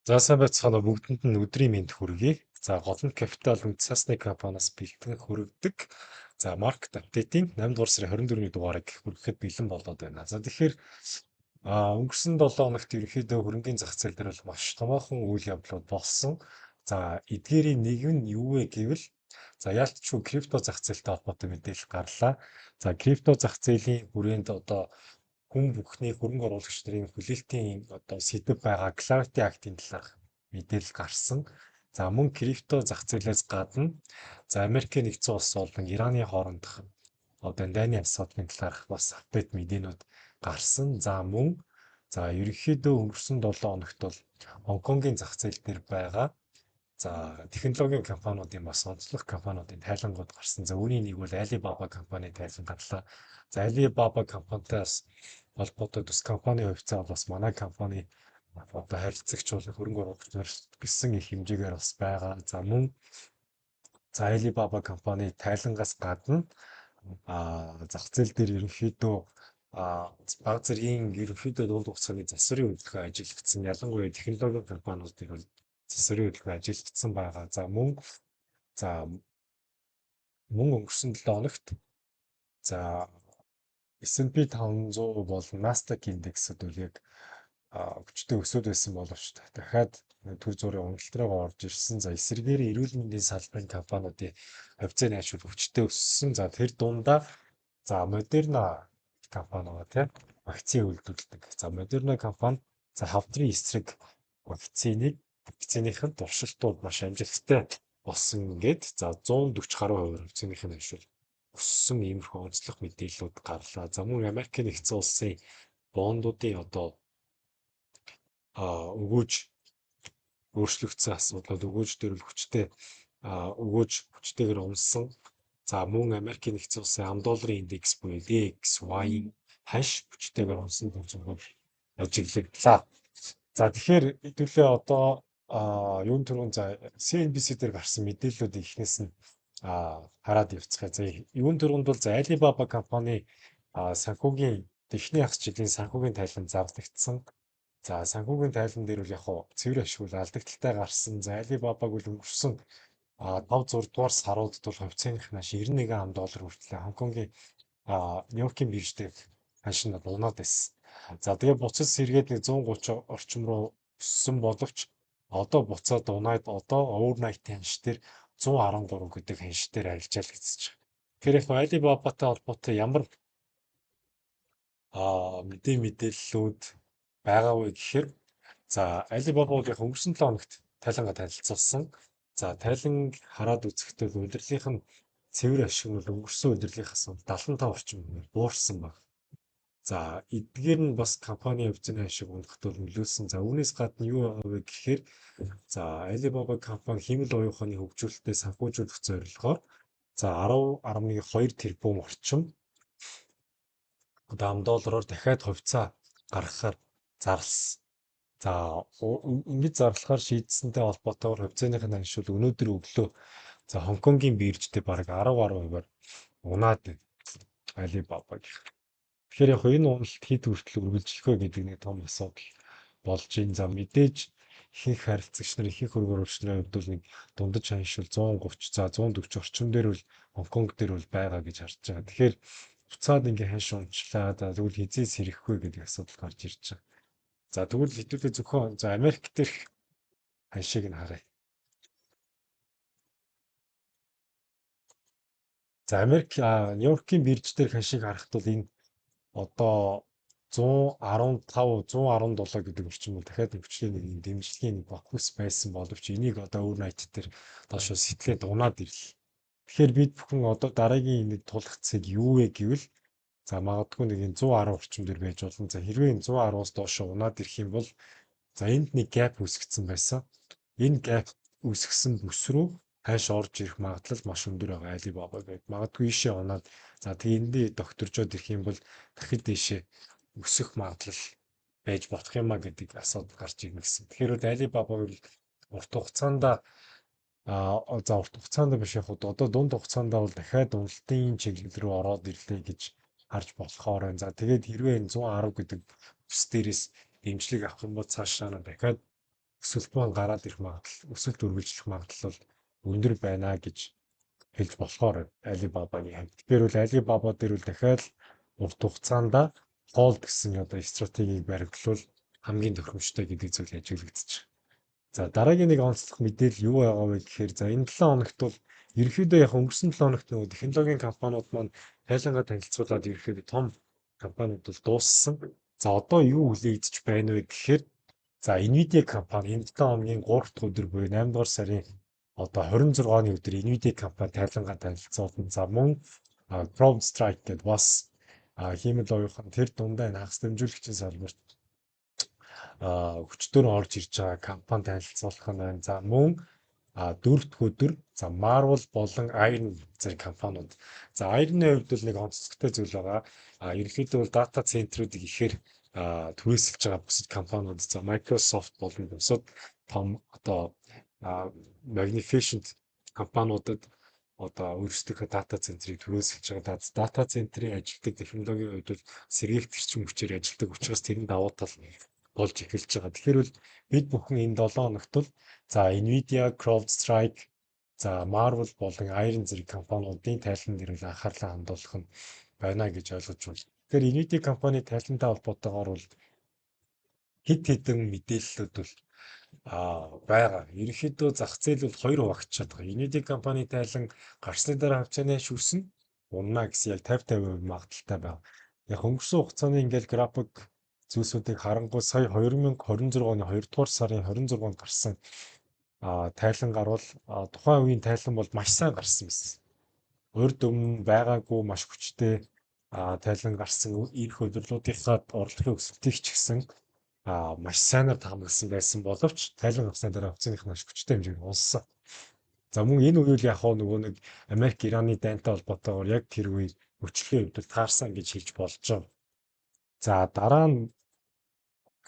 За сайн байцгаана уу, бүгдэнд нь өдрийн мэнд хүргэе. За Голомт Капитал үндэс цаасны компаниас бэлтгэн хүргэдэг. За market update-ийн 8 дугаар сарын 24-ний дугаарыг хүргэхэд бэлэн болоод байна. За тэгэхээр өнгөрсөн 7 хоногт ерөнхийдөө хөрөнгийн зах зээл дээр бол маш томоохон үйл явдлууд болсон. За эдгээрийн нэг нь юу вэ гэвэл за яалтчгүй крипто зах зээлтэй холбоотой мэдээлэл гарлаа. За крипто зах зээлийн хүрээнд одоо хүн бүхний хөрөнгө оруулагч нарын хүлээлтийн одоо сэдэв байгаа Clarity Act-ийн талаарх мэдээлэл гарсан. За мөн крипто зах зээлээс гадна за Америкийн нэгдсэн улс болон Ираны хоорондох одоо дайны асуудлын талаарх бас update мэдээнүүд гарсан. За мөн за ерөнхийдөө өнгөрсөн 7 хоногт бол Хонконгийн зах зээл дээр байгаа за технологийн компаниудын бас онцлог компаниудын тайлангууд гарсан. За үүний нэг бол Alibaba компани тайлан гарлаа. За Alibaba компанитай бас холбоотой төс компани хувьцаа бол бас манай компани одоо харилцагч болон хөрөнгө оруулагч нар гэсэн их хэмжээгээр бас байгаа. За мөн за Alibaba компани тайлангаас гадна зах зээл дээр ерөнхийдөө баг зэргийн ерөнхийдөө дунд хугацааны засварын хөдөлгөөн ажиглагдсан. Ялангуяа технологийн компаниудыг бол засварын хөдөлгөөн ажиглагдсан байгаа. За мөн өнгөрсөн 7 хоногт за S&P 500 болон Nasdaq индексүүд бол яг хүчтэй өсөөд байсан боловч дахиад түр зуурын уналт руу орж ирсэн. За эсрэгээр эрүүл мэндийн салбарын компаниудын хувьцааны ашиг хүчтэй өссөн. За тэр дундаа за Moderna компани байгаа, тийм, вакцин үйлдвэрлэдэг. За Moderna компани за хавдрын эсрэг вакциных нь туршилтууд маш амжилттай болсон гээд за 140 гаруй хувиар хувьцааных нь ашиг өссөн иймэрхүү онцлог мэдээллүүд гарлаа. За мөн Америкийн нэгдсэн улсын бондуудын одоо өгөөж өөрчлөгдсөн асуудлууд, өгөөж дээр бол хүчтэй өгөөж хүчтэйгээр унсан. За мөн Америкийн нэгдсэн улсын ам долларын индекс буюу DXY ханш хүчтэйгээр унсан төвзөнгөөр ажиглагдлаа. За тэгэхээр хэдүүлээ одоо юун түрүүн за CNBC дээр гарсан мэдээллүүдийг эхнээс нь хараад явцгаая. За юун түрүүнд бол за Alibaba компани санхүүгийн эхний хагас жилийн санхүүгийн тайлан зарлагдсан. За санхүүгийн тайлан дээр бол яг хуу цэвэр ашиг бол алдагдалтай гарсан. За Alibaba-г бол өнгөрсөн 5 6 дугаар саруудад бол хувьцааных нь 91 ам доллар хүртэл Хонконгийн, Нью-Йоркийн бирж дээр ханш нь унаад байсан. За тэгээ буцаж сэргээд нэг 130 орчим руу өссөн боловч одоо буцаад унаад одоо overnight ханш дээр 113 гэдэг ханш дээр арилжаалагдсаж байгаа. Тэгэхээр яг Alibaba-тай холбоотой ямар мэдээллүүд байгаа вэ гэхээр за Alibaba бол яг өнгөрсөн 7 хоногт тайлангаа танилцуулсан. За тайланг хараад үзэхдээ улирлынх нь цэвэр ашиг нь бол өнгөрсөн улирлынхаас 75 орчим буурсан баг. За эдгээр нь бас компани хувьцааны ашиг унахад бол нөлөөлсөн. За үүнээс гадна юу байгаа вэ гэхээр за Alibaba компани хиймэл оюун ухааны хөгжүүлэлтээ санхүүжүүлэх зорилгоор за 10.2 тэрбум орчим одоо ам доллараар дахиад хувьцаа гаргахаар зарласан. За ингэж зарлахаар шийдсэнтэй холбоотойгоор хувьцааных нь ханш өнөөдөр өглөө за Хонконгийн биржтэй бараг 10 гаруй хувиар унаад байна. Alibaba гэх. Тэгэхээр яг энэ уналт хэд хүртэл үргэлжлэх вэ гэдэг нэг том асуудал болж байна. За мэдээж ихэнх харилцагч нар, ихэнх хөрөнгө оруулагч нарын хувьд бол нэг дундаж ханш бол 130, за 140 орчим дээр бол Хонконг дээр бол байгаа гэж харж байгаа. Тэгэхээр буцаад ингээ ханш унчлаа. За тэгвэл хэзээ сэрэх вэ гэдэг асуудал гарч ирж байгаа. За тэгвэл хэдүүлээ зөвхөн за Америк дээрх ханшийг нь харъя. За Америк, Нью-Йоркийн бирж дээр ханшийг харахад бол энэ одоо 115, 117 гэдэг орчим бол дахиад өвчлээ нэг дэмжлэгийн нэг бокус байсан боловч энийг одоо overnight дээр доошоо сэтлээд унаад ирлээ. Тэгэхээр бид бүхэн одоо дараагийн нэг тулах цэг юу вэ гэвэл за магадгүй нэг энэ 110 орчим дээр байж болно. За хэрвээ энэ 110-аас доошоо унаад ирэх юм бол за энд нэг gap үүсгэсэн байсан. Энэ gap үүсгэсэн бүс рүү ханш орж ирэх магадлал маш өндөр байгаа Alibaba гэдэг. Магадгүй ийшээ унаад за тэгээ эндээ докторжоод ирэх юм бол дахид дээшээ өсөх магадлал байж болох юм а гэдэг асуудал гарч ирнэ гэсэн. Тэгэхээр бол Alibaba бол урт хугацаанд за урт хугацаанд биш, яг одоо дунд хугацаанд бол дахиад уналтын чиглэл рүү ороод ирлээ гэж харж болохоор байна. За тэгээд хэрвээ энэ 110 гэдэг бүс дээрээс дэмжлэг авах юм бол цаашаа нь дахиад Өсөлт маань гараад ирэх магадлал, өсөлт үргэлжлэх магадлал бол өндөр байна гэж хэлж болохоор Alibaba-гийн хувьд. Тэгэхээр бол Alibaba дээр бол дахиад урт хугацаанд hold гэсэн одоо стратегийг баримтлуул хамгийн тохиромжтой гэдэг зүйл ажиглагдчих. За, дараагийн нэг онцлог мэдээлэл юу байгаа вэ гэхээр, за, энэ 7 хоногт бол ерөнхийдөө яг өнгөрсөн 7 хоногт нөгөө технологийн компаниуд маань тайлангаа танилцуулаад ерөнхийдөө том компаниуд бол дууссан. За, одоо юу хүлээгдэж байна вэ гэхээр, за, Nvidia компани энэ 7 хоногийн 3 дахь өдөр буюу 8 дугаар сарын одоо 26-ны өдөр Nvidia компани тайлангаа танилцуулна. За, мөн CrowdStrike гэдэг бас хиймэл оюухан тэр дундаа энэ хагас дамжуулагчийн салбарт хүчтөр орж ирж байгаа компани танилцуулах нь байна. За, мөн дөрөв дэх өдөр, за, Marvell болон Iron зэрэг компаниуд. За, Iron-ы хувьд бол нэг онцлогтой зүйл байгаа. Ерөнхийдөө бол data center үүдийг ихээр түрээсэлж байгаа бусад компаниуд, за, Microsoft болон бусад том одоо magnificent компаниудад одоо өөрсдийнхөө data center ыг түрээсэлж байгаа. Data center ийн ажилтдаг технологийн хувьд бол сэргээгт эрчим хүчээр ажилтдаг учраас тэрэн давуу тал болж эхэлж байгаа. Тэгэхээр бол бид бүхэн энэ 7 хоногт бол, за, Nvidia, CrowdStrike, за, Marvell болон Iron зэрэг компаниудын тайлан дээр бол анхаарлаа хандуулах нь байна гэж ойлгож байна. Тэгэхээр Nvidia компани тайлантай холбоотойгоор бол хэд хэдэн мэдээллүүд бол байгаа. Ерөнхийдөө зах зээл бол хоёр хуваагдчихад байгаа. Nvidia компани тайлан гарсны дараа хувьцааны ханш өснө, унана гэсэн яг 50 50% магадлалтай байна. Яг өнгөрсөн хугацааны ингээл график зүйлсүүдийг харангуй сая 2026 оны 2 дугаар сарын 26-нд гарсан тайлан гарвал тухайн үеийн тайлан бол маш сайн гарсан байсан. Урд өмнө байгаагүй маш хүчтэй тайлан гарсан, ирэх удирлуудынхаа орлогын өсөлтийг ч гэсэн маш сайнаар таамагласан байсан боловч тайлан гарсны дараа хувьцааных маш хүчтэй хэмжээгээр унссан. За, мөн энэ үеэл яг нөгөө нэг Америк Ираны дайнтай холбоотойгоор яг тэр үе мөчлөгийн хувьд таарсан гэж хэлж болж байгаа. За, дараа нь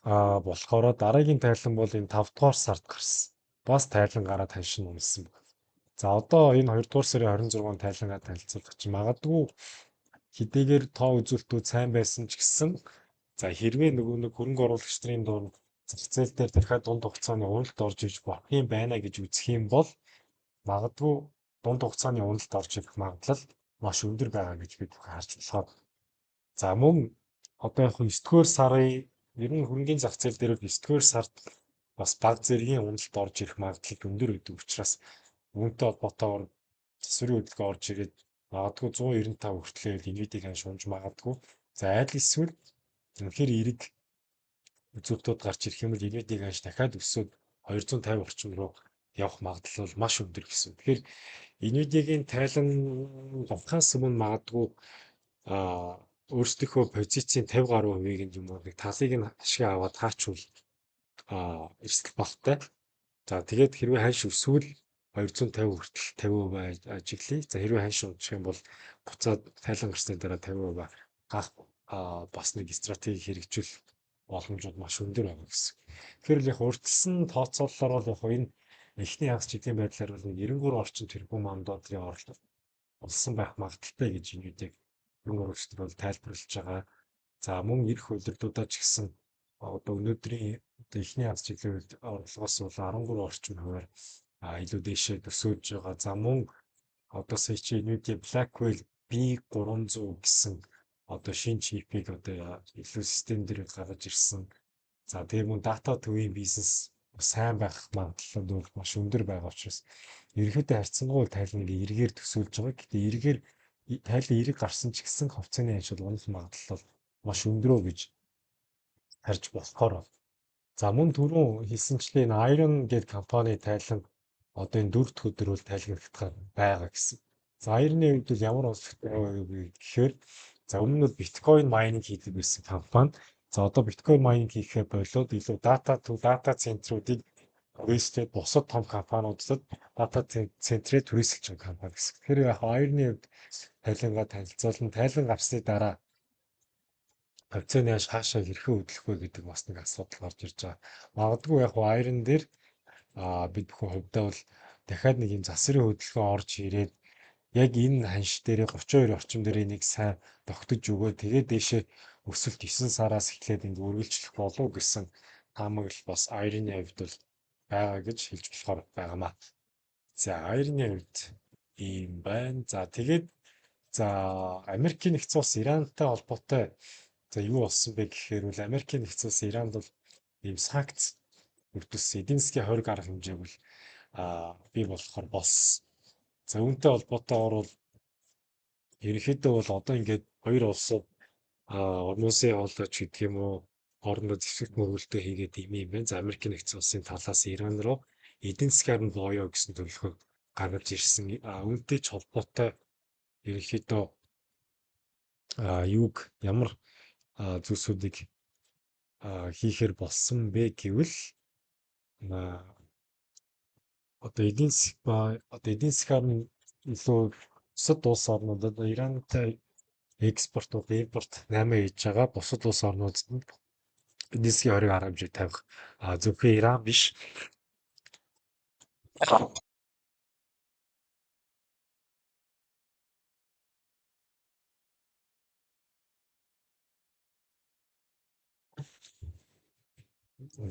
болохоор дараагийн тайлан бол энэ 5 дугаар сард гарсан. Бас тайлан гараад ханшин унсан байна. За, одоо энэ 2 дугаар сарын 26-нд тайлангаа танилцуулах чинь магадгүй хэдийгээр тоо үзүүлэлтүүд сайн байсан ч гэсэн, за, хэрвээ нөгөө нэг хөрөнгө оруулагч нарын дунд зах зээл дээр дахиад дунд хугацааны уналт орж иж болох юм байна гэж үзэх юм бол магадгүй дунд хугацааны уналт орж ирэх магадлал маш өндөр байгаа гэж бид харж болохоор. За, мөн одоо яг 9 дугаар сарын ер нь хөрөнгөний зах зээл дээр 9 дугаар сард бас баг зэргийн уналт орж ирэх магадлал өндөр байдаг учраас үүнтэй холбоотойгоор засварын хөдөлгөөн орж ирээд магадгүй 195 хүртлээр Nvidia ханш унж магадгүй. За, аль эсвэл үнэхээр эерэг үзүүлэлтүүд гарч ирэх юм бол Nvidia ханш дахиад өсөөд 250 орчим руу явах магадлал бол маш өндөр гэсэн. Тэгэхээр Nvidia-гийн тайлан гарахаас өмнө магадгүй өөрсдийнхөө позицийн 50 гаруй хувийг нь юм уу нэг талыг нь ашиг аваад хаачвал эрсдэл багатай. За, тэгээд хэрвээ ханш өсвөл 250 хүртэл 50% ажиглая. За, хэрвээ ханш унчих юм бол буцаад тайлан гарсны дараа 50% хаах бас нэг стратеги хэрэгжүүл боломжууд маш өндөр байна гэсэн. Тэгэхээр л яг урьдчилсан тооцооллоор бол яг энэ эхний хагас чиглэлийн байдлаар бол 93 орчим тэрбум ам долларын орлого олсон байх магадлалтай гэж энэ хөрөнгө оруулагчид бол тайлбарлаж байгаа. За, мөн ирэх улирлуудаа ч гэсэн одоо өнөөдрийн одоо эхний хагас чиглэлийн орлогоос бол 13 орчим хувиар илүү дээшээ өсөөж байгаа. За, мөн одоо сая чи Nvidia Blackwell B300 гэсэн одоо шинэ чипийг одоо илүү систем дээр гаргаж ирсэн. За, тэгээ мөн дата төвийн бизнес сайн байх магадлал нь маш өндөр байгаа учраас ерөнхийдөө харьцангуй тайланг эргээр төсөөлж байгаа. Гэтэ эргээр тайлан эерэг гарсан ч гэсэн хувьцааны ханш унах магадлал маш өндрөө гэж харж болохоор байна. За, мөн түрүүн хэлсэнчлэн энэ Iron гэдэг компани тайлан одоо энэ дөрөв дэх өдөр бол тайлбарлагдах байгаа гэсэн. За, Iron-ы хувьд бол ямар онцлогтой вэ гэхээр, за, өмнө нь бол биткойн mining хийдэг байсан компани. За, одоо биткойн mining хийхээ болоод илүү data center уудыг түрээслээд бусад том компаниудад data center ээ түрээсэлж байгаа компани гэсэн. Тэгэхээр яг Iron-ы хувьд тайлангаа танилцуулна. Тайлан гарсны дараа хувьцааны ханш хаашаа хэрхэн хөдлөх вэ гэдэг бас нэг асуудал гарч ирж байгаа. Магадгүй яг Iron дээр бид бүхэн хувьдаа бол дахиад нэг юм засварын хөдөлгөөн орж ирээд яг энэ ханш дээрээ 32 орчим дээр нэг сайн тогтож өгөө, тэгээд дээшээ өсөлт 9 сараас эхлээд ингэ үргэлжлэх болов гэсэн таамаглал бас Iron-ы хувьд бол байгаа гэж хэлж болохоор байгаамаа. За, iron-ы хувьд ийм байна. За, тэгээд за Америкийн нэгдсэн улс Ирантай холбоотой за юу болсон бэ гэхээр үл Америкийн нэгдсэн улс Иранд бол ийм санкц өртөсөн. Эдийн засгийн хориг арга хэмжээг бол бий болохоор болсон. За, үүнтэй холбоотойгоор бол ерөнхийдөө бол одоо ингээд хоёр улсууд Ормузын хоолойч гэдэг юм уу, хоорондоо зэвсэгт мөргөлдөө хийгээд юм юм байна. За, Америкийн нэгдсэн улсын талаас Иран руу эдийн засгаар нь боёо гэсэн төлөвлөгөө гаргаж ирсэн. Үүнтэй ч холбоотой ерөнхийдөө юуг ямар зүйлсүүдийг хийхээр болсон бэ гэвэл одоо эдийн засаг ба одоо эдийн засгаар нь илүү бусад улс орнуудад Ирантай экспорт, импорт 8 хийж байгаа бусад улс орнуудад нь эдийн засгийн хориг арга хэмжээ тавих. Зөвхөн Иран биш.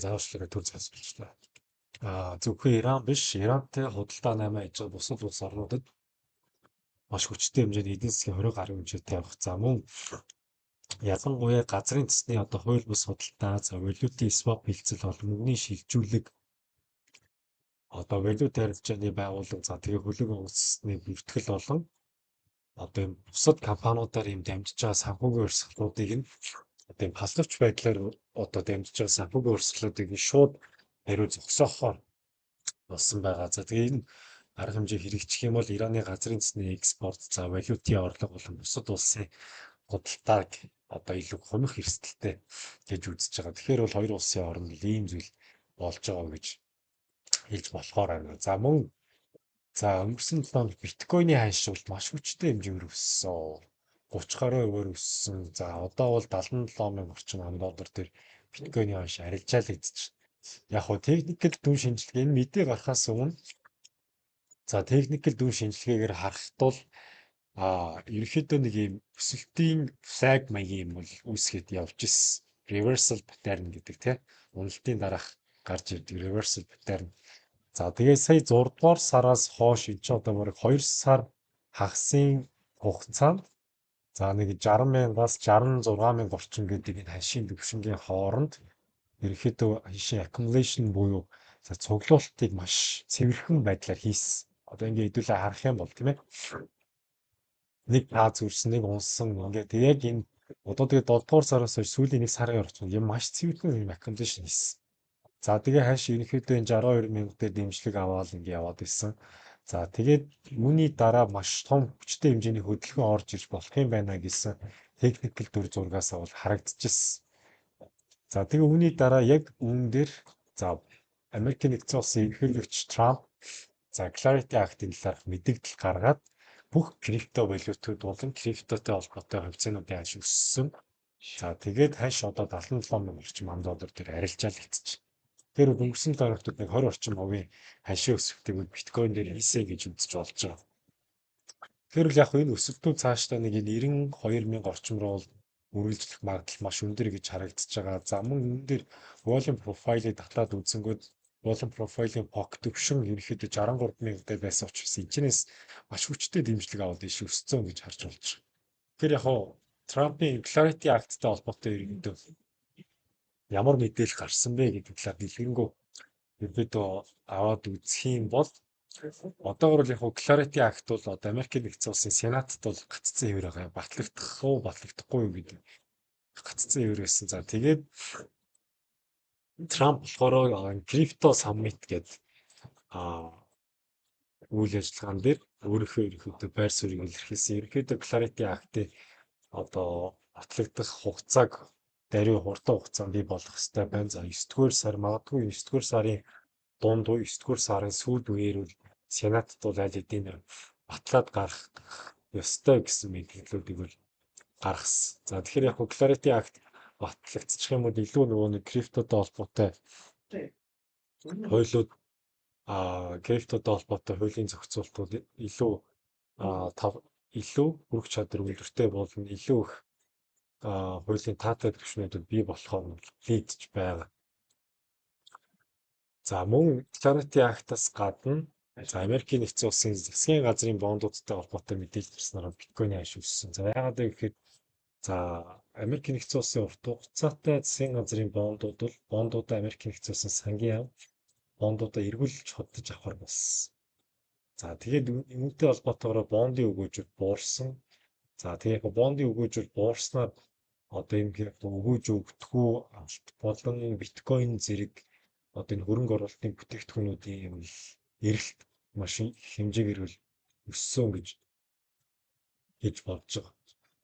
Заавчлаарай, төр засвалчлаа. Зөвхөн Иран биш, Ирантай худалдаа 8 хийж байгаа бусад улс орнуудад маш хүчтэй хэмжээний эдийн засгийн хориг арга хэмжээ тавих. За, мөн ялангуяа газрын цэсний одоо хууль бус худалдаа, за валютын swap хэлцэл болон мөнгөний шилжүүлэг, одоо валют арилжааны байгууллага, за тэгээ хөлөг онгоцны бүртгэл болон одоо юм бусад компаниудаар юм дамжиж байгаа санхүүгийн урсгалуудыг нь одоо юм халдварч байдлаар одоо дамжиж байгаа санхүүгийн урсгалуудыг нь шууд хариу зогсоохоор болсон байгаа. За, тэгээ энэ арга хэмжээ хэрэгжих юм бол Ираны газрын цэсний экспорт, за валютын орлого болон бусад улсын худалдааг одоо илүү хумих эрсдэлтэй гэж үзэж байгаа. Тэгэхээр бол хоёр улсын хооронд ийм зүйл болж байгаа гэж хэлж болохоор байна. За, мөн за өнгөрсөн 7 хоног биткойны ханш бол маш хүчтэй хэмжээгээр өссөн. 30 гаруй хувиар өссөн. За, одоо бол 77 мянга орчим ам доллар дээр биткойны ханш арилжаалагдчих. Яг хуу техникэл дүн шинжилгээ энэ мэдээ гарахаас өмнө за техникэл дүн шинжилгээгээр харахад бол ерөнхийдөө нэг ийм өсөлтийн flag маягийн юм бол үүсгээд явж ирсэн. Reversal pattern гэдэг тийм уналтын дараах гарч ирдэг reversal pattern. За, тэгээ сая 6 дугаар сараас хойш энэ ч одоо бараг 2 сар хагасын хугацаанд за нэг 60 мянгаас 66 мянга орчим гэдэг энэ ханшийн төвшингийн хооронд ерөнхийдөө ханшийн accumulation буюу за цуглуултыг маш цэвэрхэн байдлаар хийсэн. Одоо ингээ хэдүүлээ харах юм бол тийм ээ. Нэг тааз үрсэн, нэг унсан, ингээд яг энэ одоо тэгээ 7 дугаар сараас хойш сүүлийн нэг сарын орчимд юм маш цэвэрхэн юм accumulation хийсэн. За, тэгээ ханш ерөнхийдөө энэ 62 мянга дээр дэмжлэг аваад ингээ яваад исэн. За, тэгээд үүний дараа маш том хүчтэй хэмжээний хөдөлгөөн орж ирж болох юм байна гэсэн техникэл дүр зургаас бол харагдчихсан. За, тэгээ үүний дараа яг үүн дээр за Америкийн нэгдсэн улсын ерөнхийлөгч Трамп за Clarity Act-ын талаарх мэдэгдэл гаргаад бүх крипто валютууд болон криптотой холбоотой хувьцаануудын ханш өссөн. За, тэгээд ханш одоо 77 мянга орчим ам доллар дээр арилжаалагдчих. Тэр өнгөрсөн 7 хоногт нэг 20 орчим хувийн ханшийн өсөлтийг биткойн дээр хийсэн гэж үзэж болж байгаа. Тэр л яг энэ өсөлтүүд цаашдаа нэг 92 мянга орчим руу үргэлжлэх магадлал маш өндөр гэж харагдаж байгаа. За, мөн энэ дээр volume profile-ыг татаад үзэнгүүд volume profile-ийн POC төвшин ерөнхийдөө 63 мянга дээр байсан учраас энэчнээс маш хүчтэй дэмжлэг аваад иш өссөн гэж харж болж байгаа. Тэгэхээр яг хуу Трампын Clarity Act-тай холбоотой ерөнхийдөө ямар мэдээлэл гарсан бэ гэдэг талаар дэлгэрэнгүй ерөнхийдөө аваад үзэх юм бол одоогор л яг Clarity Act бол одоо Америкийн нэгдсэн улсын Сенатд бол гаццсан хэвээр байгаа. Батлагдах уу, батлагдахгүй юу гэдэг гаццсан хэвээр байсан. За, тэгээд Трамп болохоор крипто summit гэдэг үйл ажиллагаан дээр өөрийнхөө ерөнхийдөө байр суурийг илэрхийлсэн. Ерөнхийдөө Clarity Act-ыг одоо батлагдах хугацааг даруй хурдан хугацаанд бий болох ёстой байна. За, 9 дугаар сар, магадгүй 9 дугаар сарын дунд уу 9 дугаар сарын сүүл үеэр бол Сенатд бол аль хэдийн батлаад гарах ёстой гэсэн мэдээллүүдийг бол гаргасан. За, тэгэхээр яг Clarity Act батлагдчих юм бол илүү нөгөө нэг криптотой холбоотой хуулиуд криптотой холбоотой хуулийн зохицуултууд илүү илүү хүрэх чадвар өндөртэй болно, илүү их хуулийн таатай түвшнүүд бий болохоор лидж байгаа. За, мөн Clarity Act-аас гадна, за, Америкийн нэгдсэн улсын засгийн газрын бондуудтай холбоотой мэдээлэл гарснараа биткойны ханш өссөн. За, яагаад вэ гэхэд, за, Америкийн нэгдсэн улсын урт хугацаатай засгийн газрын бондууд бол бондуудаа Америкийн нэгдсэн улсын сангийн яам бондуудаа эргүүлж худалдаж авахар болсон. За, тэгээд үүнтэй холбоотойгоор бондын өгөөжүүд буурсан. За, тэгээд яг бондын өгөөжүүд буурснаар одоо юм өгөөж өгдөггүй алт болон биткойн зэрэг одоо энэ хөрөнгө оруулалтын бүтээгдэхүүнүүдийн юм эрэлт маш их хэмжээгээр бол өссөн гэж хийж бодож байгаа.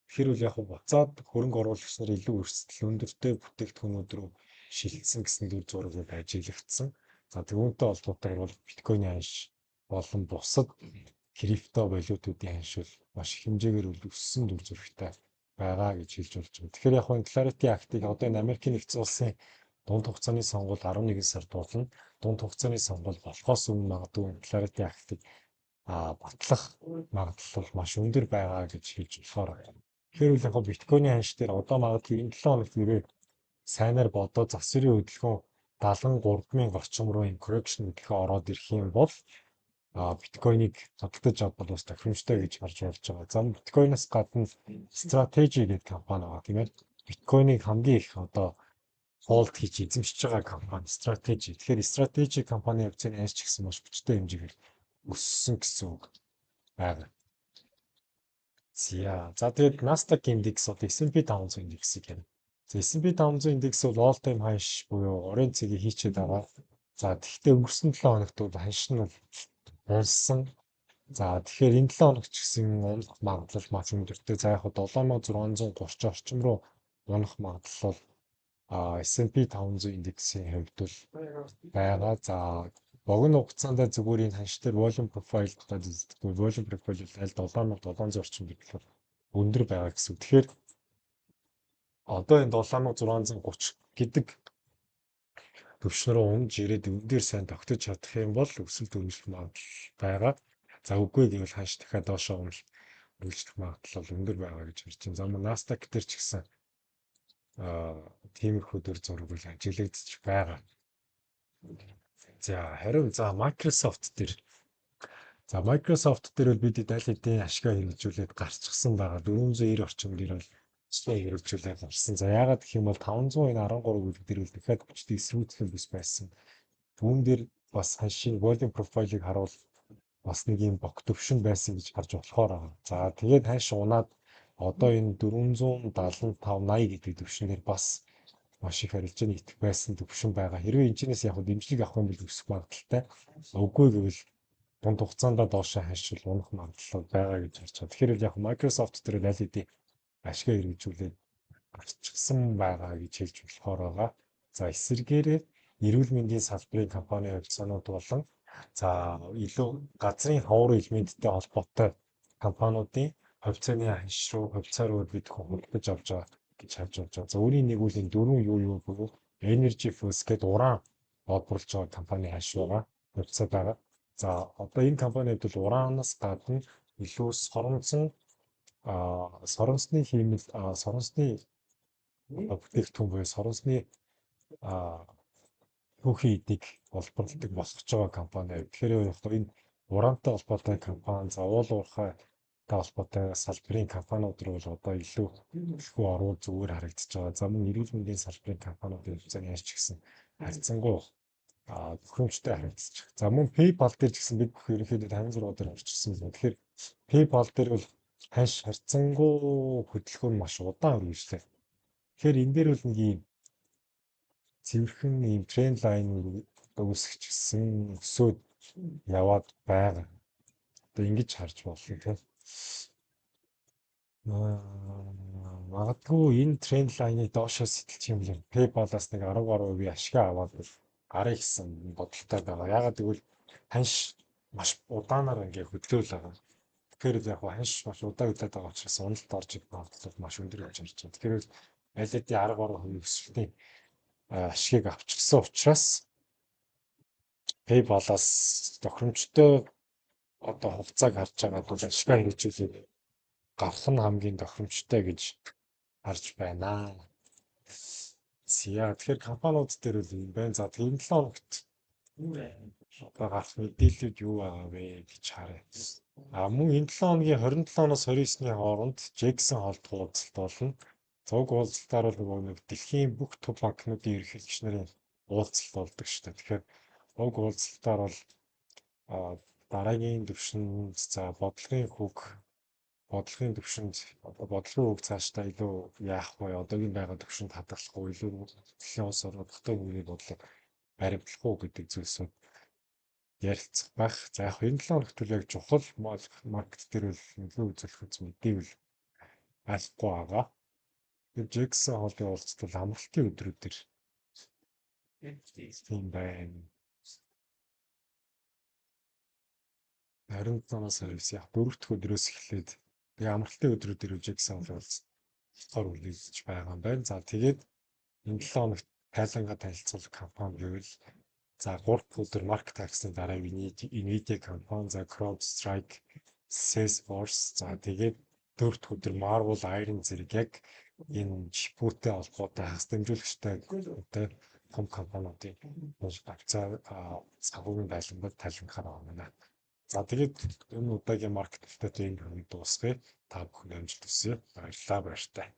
Тэгэхээр бол яг буцаад хөрөнгө оруулагч нар илүү өрсөлдөл өндөртэй бүтээгдэхүүнүүд рүү шилжсэн гэсэн дүр зураг бол ажиглагдсан. За, түүнтэй холбоотойгоор бол биткойны ханш болон бусад крипто валютуудын ханш бол маш их хэмжээгээр өссөн дүр зурагтай байгаа гэж хэлж болж байна. Тэгэхээр яг нь Clarity Act-ыг одоо энэ Америкийн нэгдсэн улсын дунд хугацааны сонгуул 11 сард болно. Дунд хугацааны сонгуул болохоос өмнө магадгүй Clarity Act-ыг батлах магадлал бол маш өндөр байгаа гэж хэлж болохоор байна. Тэгэхээр үл яг биткойны ханш дээр одоо магадгүй энэ 7 хоногт ирээд сайнаар бодоо зас бүрийн хөдөлгөөн 73 мянга орчим руу юм correction хөдөлгөөн ороод ирэх юм бол биткойныг худалдаж авбал бас тохиромжтой гэж харж болж байгаа. За, биткойноос гадна Strategy гэдэг компани байгаа, тийм ээ. Биткойныг хамгийн их одоо hold хийж эзэмшиж байгаа компани Strategy. Тэгэхээр Strategy компани хувьцааны ханш ч гэсэн маш хүчтэй хэмжээгээр өссөн гэсэн үг байгаа. За, тэгээд Nasdaq индекс, одоо S&P 500 индексийг ярина. За, S&P 500 индекс бол all time high буюу оройн цэгийг хийчихэд байгаа. За, тэгэхдээ өнгөрсөн 7 хоногт бол ханш нь бол унсан. За, тэгэхээр энэ 7 хоногт ч гэсэн унах магадлал маш өндөртэй. За, яг 7630 орчим руу унах магадлал бол S&P 500 индексийн хувьд бол байгаа. За, богино хугацаанд зүгээр энэ ханш дээр volume profile дотоод үздэг. Volume profile бол аль 7700 орчим гэхэлэр өндөр байгаа гэсэн. Тэгэхээр одоо энэ 7630 гэдэг төвшин рүү унж ирээд үүн дээр сайн тогтож чадах юм бол өсөлт өргөжлөх магадлал байгаа. За, үгүй гэвэл ханш дахиад доошоо уналт үргэлжлэх магадлал бол өндөр байгаа гэж харж байна. За, Nasdaq дээр ч гэсэн тиймэрхүү дүр зураг бол ажиглагдчих байгаа. За, харин за Microsoft дээр, за, Microsoft дээр бол бид аль хэдийн ашгаа хэрэгжүүлээд гарчихсан байгаа. 490 орчим дээр бол ашгаа хэрэгжүүлээд гарсан. За, яагаад гэх юм бол 513 гэдэг дээр бол дахиад хүчтэй эсэргүүцэл бас байсан. Түүн дээр бас ханшийн volume profile-ыг харуул бас нэг юм бог төвшин байсан гэж харж болохоор байгаа. За, тэгээд ханш унаад одоо энэ 475 80 гэдэг төвшин дээр бас маш их арилжааны итгэх байсан төвшин байгаа. Хэрвээ энэчнээс яг дэмжлэг авах юм бол өсөх магадлалтай. Үгүй гэвэл дунд хугацаанд доошоо ханшил унах магадлал байгаа гэж харж байгаа. Тэгэхээр яг Microsoft дээр аль хэдийн ашгаа хэрэгжүүлээд гарчихсан байгаа гэж хэлж болохоор байгаа. За, эсвэргээрээ эрүүл мэндийн салбарын компани хувьцаанууд болон, за, илүү газрын ховор элементтэй холбоотой компаниудын хувьцааны ханш руу, хувьцаа руу бид худалдаж авч байгаа гэж харж болж байгаа. За, үүний нэг үл энэ дөрвөн юу юу буюу Energy Fuels гэдэг уран олборлож байгаа компани ханш байгаа, хувьцаа байгаа. За, одоо энэ компанид бол ураанаас гадна илүү соронзны хиймэл, соронзны бүтээгдэхүүн буюу соронзны түүхийн эдийг олборлодог босгож байгаа компани. Тэгэхээр яг энэ ураантай холбоотой компани, за, уул уурхайтай холбоотой салбарын компаниуд руу бол одоо илүү түлхүү орвол зүгээр харагдаж байгаа. За, мөн эрүүл мэндийн салбарын компаниудын хувьцааны ханш ч гэсэн харьцангуй тохиромжтой харагдаж байгаа. За, мөн PayPal дээр ч гэсэн бид бүх ерөнхийдөө 56 дээр орчихсон юм. Тэгэхээр PayPal дээр бол ханш харьцангуй хөдөлгөөн маш удаан үргэлжлээ. Тэгэхээр энэ дээр бол нэг юм цэвэрхэн ийм trend line үүсгэчихсэн, өсөөд яваад байгаа. Одоо ингэж харж болно, тийм. Магадгүй энэ trend line-ыг доошоо сэтэлчих юм бол PayPal-аас нэг 10 гаруй хувийн ашиг аваад гарыг гэсэн бодолтой байгаа. Яагаад гэвэл ханш маш удаанаар ингээ хөдлөөл байгаа. Тэгэхээр яг ханш маш удаан хөдлөөд байгаа учраас уналт орж ирэх магадлал маш өндөр гэж харж байна. Тэгэхээр аль хэдийн 10 гаруй хувийн өсөлтийн ашигыг авчихсан учраас PayPal-аас тохиромжтой одоо хугацааг харж байгаа бол ашгаа хэрэгжүүлээд гарах нь хамгийн тохиромжтой гэж харж байна. За, тэгэхээр компаниуд дээр бол юм байна. За, тэгэхээр энэ 7 хоногт Одоо гарах мэдээллүүд юу байгаа вэ гэж харъя. А мөн энэ 7 хоногийн 27-оос 29-ний хооронд Jackson Hole уулзалт болно. Уг уулзалтаар бол нөгөө нэг дэлхийн бүх төв банкнуудын ерөнхийлөгч нарын уулзалт болдог шүү дээ. Тэгэхээр уг уулзалтаар бол дараагийн төвшөнд, за, бодлогын төвшөнд, одоо бодлогын үг цаашдаа илүү яах вэ? Одоогийн байгаа төвшөнд хадгалах уу? Илүү дэлхийн улс орнууд дотоод мөнгөний бодлого баримтлах уу гэдэг зүйлсүүд ярилцах байх. За, яг энэ 7 хоногт бол яг чухал market дээр бол нөлөө үзүүлэх мэдээвэл байхгүй байгаа. Тэр Jackson Hole-ын уулзалт бол амралтын өдрүүдээр тийм байна. 27-наас 29, яг дөрөв дэх өдрөөс эхлээд тэгээ амралтын өдрүүдээр Jackson Hole-ын уулзалт үргэлжлэж байгаа юм байна. За, тэгээд энэ 7 хоногт тайлангаа танилцуулах компани гэвэл, за, 3 дахь өдөр market tax-ны дараа Nvidia компани, за, CrowdStrike, Salesforce, за, тэгээд дөрөв дэх өдөр Marvell, Iron зэрэг яг энэ чипүүтэй холбоотой хагас дамжуулагчтай одоо том компаниудын авцаа санхүүгийн байлангууд тайлангаар байгаа юм байна. За, тэгээд энэ удаагийн market update-ийг энэ хүрээд дуусгая. Та бүхэнд амжилт хүсье. Баярлалаа, баяртай.